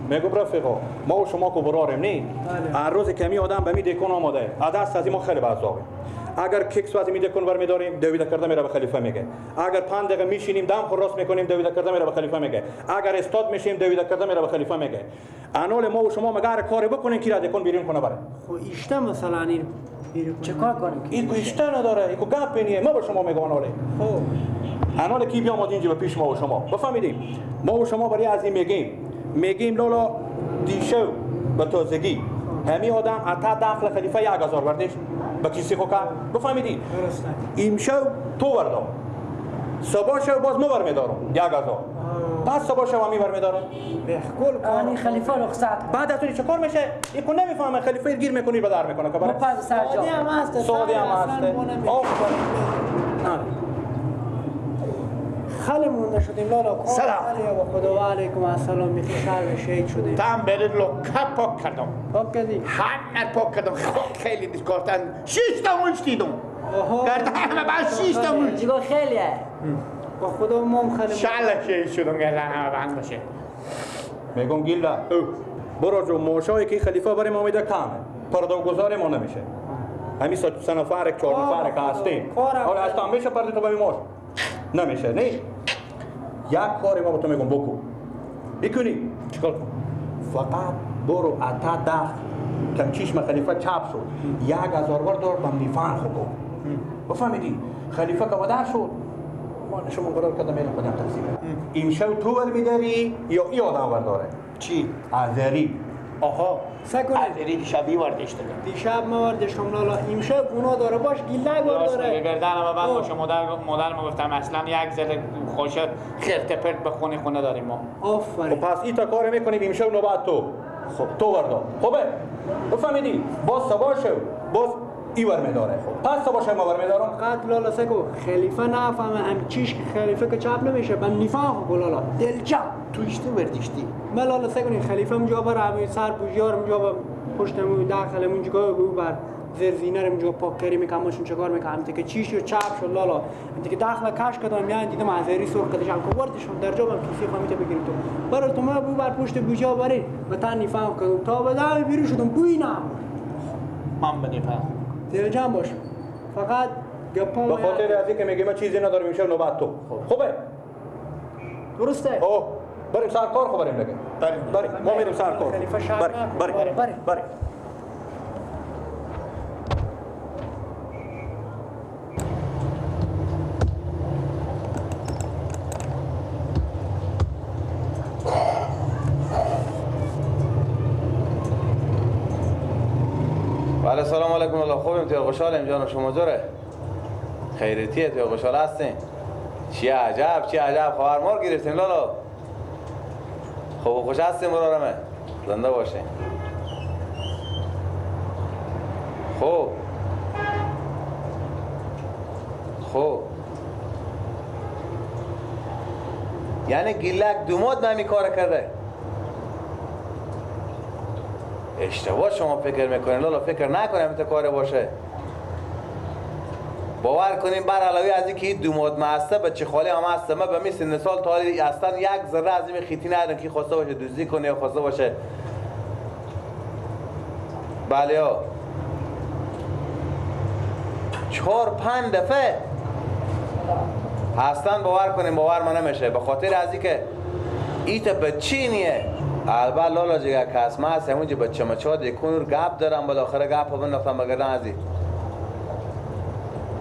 میگم رفیقا ما و شما کو براریم نی هر روز کمی آدم به می دکون آماده دست از ما خیلی بعضاقیم. اگر کیک سوازی می دکون برمیداریم دویده کرده میره به خلیفه میگه. اگر 5 دقیقه میشینیم دم خور راست میکنیم دویده کرده میره به خلیفه میگه. اگر استاد میشیم دویده کرده میره به خلیفه میگه. انال ما و شما مگر کاری بکنیم کی را دکون بیرون کنه بره. خب ایشته مثلا این چه کار کنیم؟ این کو ایشته نداره، این کو گپ نیه. ما به شما میگم اناله. خب انال کی بیامد اینجا به پیش ما و شما بفهمیدیم. ما و شما برای از این میگیم لالا دیشو به تازگی همی آدم عطا داخل خلیفه 1000 بردش به کیسه خو کرد. بفهمیدی؟ امشب تو وردار صبح شو باز مو برمیدارم 1000 پس صبح شو همی برمیدارم بخکل کار خلیفه رخصت. بعد از اون چه کار میشه؟ ایکو نمیفهمه خلیفه گیر میکنی به در میکنه که پس سر جا سعودی هم هست. سعودی هم هست. خیلی مونده شدیم لالا. سلام با خدا و علیکم السلام. میخی شهر شهید شدیم. تام برید لکه پاک کردم. پاک کردی؟ همه پاک کردم. خیلی دیسکارتن 6 تا موش دیدم. گرد همه بعد 6 تا موش. دیگه خیلیه. با خدا مام خیلی شاله شهید شدم گرد همه بند باشه. میگم گیلا برو جو موشایی که خلیفه برای ما میده کمه پرداگزار ما نمیشه. همین 3 نفر 4 نفر که هستیم. حالا اصلا میشه پرده تو به موش نمیشه. نه یک کاری ما به تو میگم بکن میکنی چیکار کن؟ فقط برو عطا دخل کم چشم خلیفه چپ شد 1000 بار دار بم نیفان خو کن. بفهمیدی؟ خلیفه که ودر شد ما شما قرار کردم میرم خودم تقسیم. امشب تو ور میداری یا ای آدم ور داره؟ چی؟ آذری. آها آذری دیشبی وردش دادم. دیشب ما وردشتم لالا. امشب گناه داره باش گیلک داره. گردنم بند باشه. مادر ما گفتم اصلا یک ذره خوش خرت پرت به خونه داریم ما. آفرین. پس این تا کار میکنیم امشب نوبت تو. خب تو وردار. خوبه؟ بفهمیدی؟ باز صبح شو باز ای ور میداره. پس صبح شو ما ور میدارم. فقط لالا سکو خلیفه نفهمه هم چیش خلیفه که چپ نمیشه بم نیفهم خو لالا دلجا تو ایشتو وردیشتی. من لالا سکنی خلیفه مجا بر همین سر پوشیار مجا بر پشتمون داخلمون جگاه بو بر زیر زینه مجا پاک کردیم میکمشون چکار میکنم که چیش و چپ شد لالا دیگه داخل کش کردم یعنی دیدم ازری سرخ کردم که وردشون در جابم کیسه فهمیده بگیریم تو برای تو ما بو بر پشت بوجا برین و تا نیفهم کردم تا بعد بیرون شدم بوی نه من بنیفهم دلجان باش فقط گپا به خاطر از اینکه میگم چیزی ندارم میشه نوبت تو. خوبه درسته. اوه بریم سر کار. خب بریم دیگه. بریم ما میریم سر کار. بریم بریم بریم. بله سلام علیکم. الله خوبیم تو خوشحالیم جان شما جوره خیریتیه تو خوشحال هستین. چی عجب چی عجب خبر مار گرفتیم لالا. خب خوش هستیم برارمه زنده باشین. خب خب یعنی گیلک دوماد نمی کار کرده. اشتباه شما فکر میکنین لالا. فکر نکنیم تا کار باشه. باور کنیم بر علاوه از اینکه دوماد هسته بچه خالی هم هسته. من به می سن سال تا اصلا یک ذره از این خیتی ندارم که خواسته باشه دزدی کنه یا خواسته باشه. بله ها 4 5 دفعه اصلا باور کنیم باور من نمیشه به خاطر از اینکه ایت بچی نیه. البته لالا جگه کس ما هست همونجا بچه مچه ها دیکون رو گپ دارم بالاخره گپ رو بنداختم بگردن از این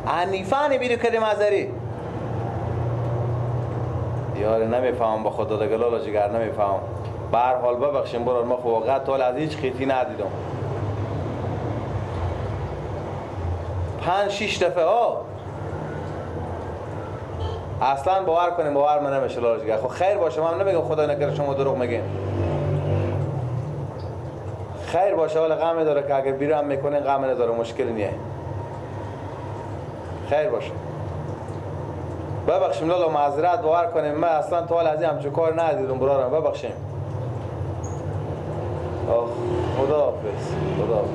انیفانی بیرو کردیم ازری یاره نمیفهمم با خدا دیگه لالا جگر نمیفهمم. به هر حال ببخشیم برار ما خب واقعا تا از هیچ خیتی ندیدم. 5 6 دفعه ها اصلا باور کنیم باور من نمیشه لالا جگر. خب خیر باشه من نمیگم خدا نکره شما دروغ میگین. خیر باشه حالا غم داره که اگر بیرون میکنه غم نداره مشکلی نیه. خیر باشه ببخشیم لالا معذرت باور کنیم من اصلا تا حالا از این همچون کار ندیدم برارم ببخشیم. آخ خدا حافظ خدا حافظ.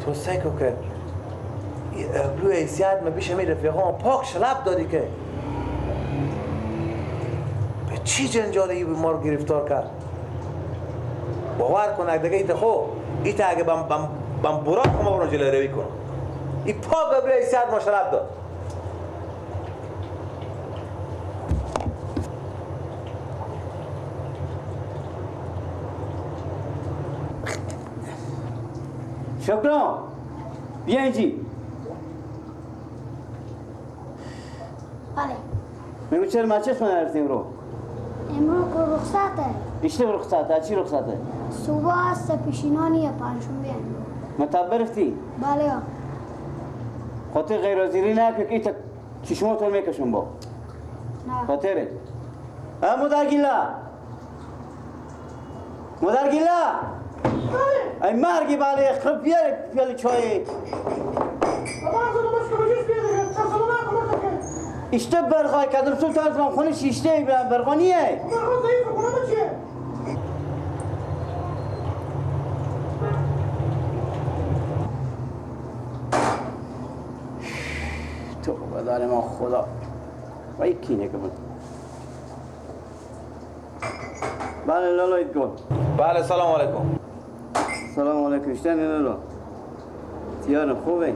تو سیکو که ابروی حیثیت ما بیشه می رفیقا پاک شلب دادی که چی جنجالی ما رو گرفتار کرد؟ باور کن دیگه ایت خو ایت اگه بم بم بم براق ما رو جلوی روی کنم. ای پا گبری ساعت مشرب داد. شکران بیا اینجی. بله. میگو چرا مچش من نرفتیم رو؟ امرو که رخصته. ایشته رخصته؟ چی رخصته؟ صبح است پیشینانی پنجشنبه امرو. مطب رفتی؟ بله. خاطر غیر حاضری نکن که ایتا چشماتو میکشم با. نه. خاطره. مادر گیلا. مادر گیلا. ای مرگی بله خب بیاره پیاله چای. اشته برخوای کردم سلطان از من خونه شیشته برخوانیه. تو بدار ما خدا و یکی نگه بود. بله لالایت گل. بله سلام علیکم. سلام علیکم. اشتن لالا تیارم خوبه؟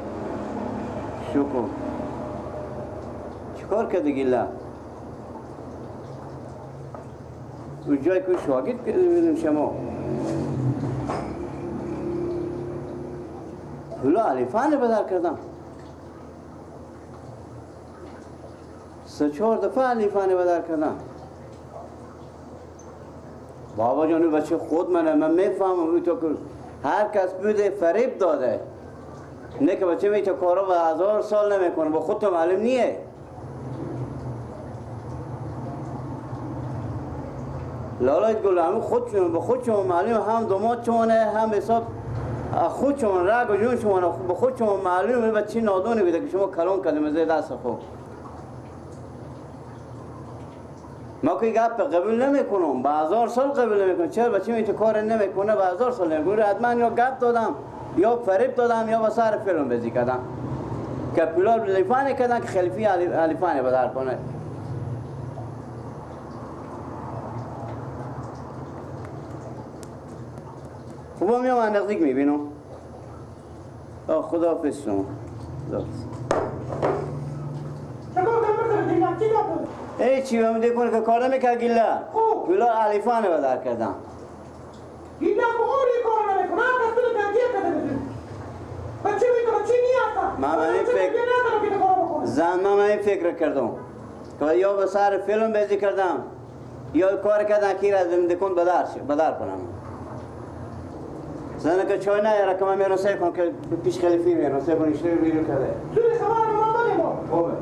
شکر. چیکار کرده گیلا؟ اون جایی که شاگرد کرده شما پولا علیفانه بدر کردم. 3-4 دفعه علیفانه بدر کردم. بابا جان بچه خود منه، من میفهمم اون تو که هر کس بوده فریب داده. نه که بچه می تو کارا به 1000 سال نمیکنه، با خودت معلوم نیه. لالایت گل همون خودشون به خودشون معلوم، هم دومات چونه هم حساب خودشون رگ و جون شما به خودشون معلومه. بچه نادونی بوده که شما کلون کردیم از دست خود. ما که گپ قبول نمیکنم، به 1000 سال قبول نمیکنم. چرا بچه می تو کار نمیکنه به 1000 سال نمیکنه. حتما یا گپ دادم یا فریب دادم یا به سر فیلم بزی کردم که پولار لیفانه کردن که خلیفی علیفانه بدر کنه. خوب میام من نزدیک میبینم. خداحافظ شما. خداحافظ. ای چی بهم دیگه که کار نمیکرد گیلا. گیلا علیفانه بدر کردم. گیلا بخوری کار نمیکنه. هر کس بده تنگیه کرده بزن. بچه میکنه چی نیاستا. من این فکر زن من این فکر کردم که یا به سر فیلم بازی کردم یا کار کردم که از دکون بدر کنم. زن که چای نه که من میرم سعی کنم که پیش خلیفی میرم سعی کنم اشتباه بیرون کرده. توی خبر ما داریم. خوبه.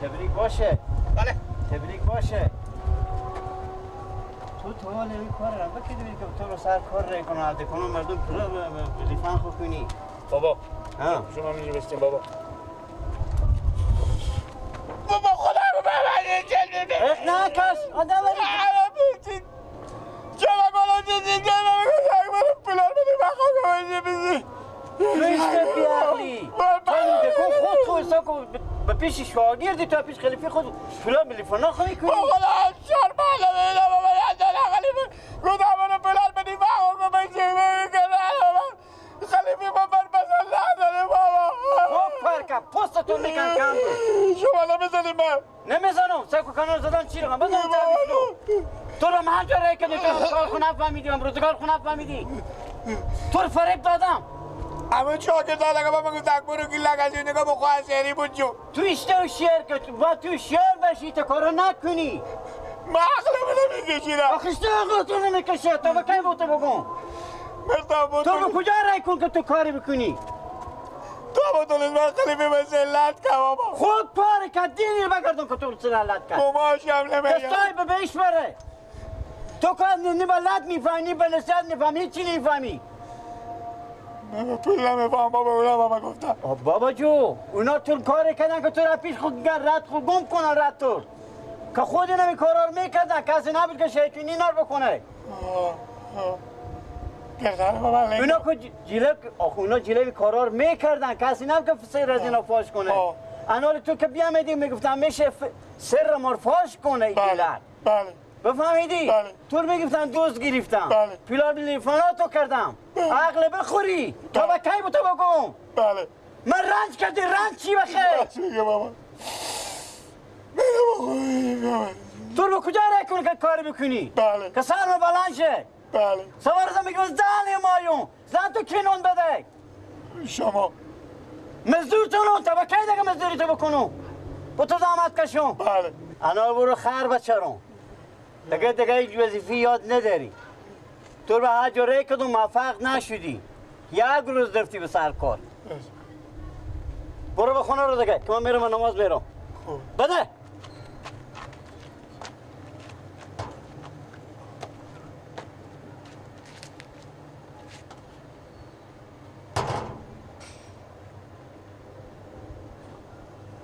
تبریک باشه. بله. تبریک باشه. تو تو حال این کار رو بکیدی که تو رو سر کار رای کنه دکون مردم پول لیفان خو کنی. بابا. ها. شما می‌نویسین بابا. بابا خدا رو ببرید جلوه. نه کاش آدم چرا بالا چیزی چرا پولار بده بخواه بزی. تو بیعقلی. تو دکون خود تو حساب کن به پیش شاگردی تو پیش خلیفه خود پولار لیفان خواهی کنی. بابا خدا چهار بالا بده بابا یادم خلیفه گفتم منو پولار بدی بخواه بزی خلیفه ما بر بسن نداره بابا. خب پرکه پستتون میکن کم شما نمیزنیم. من نمیزنم. سکو کنار زدن چی رقم بزنم تو رو من جا رای کردی تو کار خونه فهمیدی روزگار خونه فهمیدی تو رو فریب دادم. اما شاگرد لگا با من گفت برو گیل لگا نگاه بخواه شهری بود جو تو اشته و شعر که با تو شعر باشی تا کارو نکنی. من عقلمو نمیکشیدم. آخه اشته عقل تو نمیکشه تو به کی با تو بگم؟ تو به کجا رای کن که تو کاری بکنی؟ تو با تو من خلیفه به ذلت کم بابا. خود پاره کرد دینی بگردم که تو رو ذلت کرد. قماشم نمیگم. دستای به بهش بره. تو که نی به لط میفهمی نی به نصیحت میفهمی هیچی نمیفهمی. من پول نمیفهم بابا. اونا بابا گفتم. بابا جو اونا تو کاری کردن که تو را پیش خود رد خود گم کنن رد تو که خود اینا این کارا رو میکردن کسی نبود که شیطونی اینا رو بکنه. اونا که جیله آخ اونا جیله کارار میکردن کسی نم که سر از اینا فاش کنه. انال تو که بیامدی میگفتم میشه سر ما فاش کنه این جیله. بله. بفهمیدی؟ بله. تو رو میگفتم دوست گرفتم. بله. پیلار لیفانا تو کردم. عقل بخوری. تا به کی تو بگم؟ بله. من رنج کردی رنج چی بخیر؟ میگه بابا. تو رو کجا رای کنی که کار بکنی؟ بله. که سر ما بلند شه. بله. سوار زن میگم زن مایون زن تو کی نون بده؟ شما. مزدور تو نون تا به کی دیگه مزدوری تو بکنم؟ با تو زحمت کشم. بله. انا برو خر بچرم. دیگه هیچ وظیفه یاد نداری. تو به هر جا رای کدوم موفق نشدی. یک روز رفتی به سر کار. برو به خونه رو دیگه که من میرم نماز میرم. بده.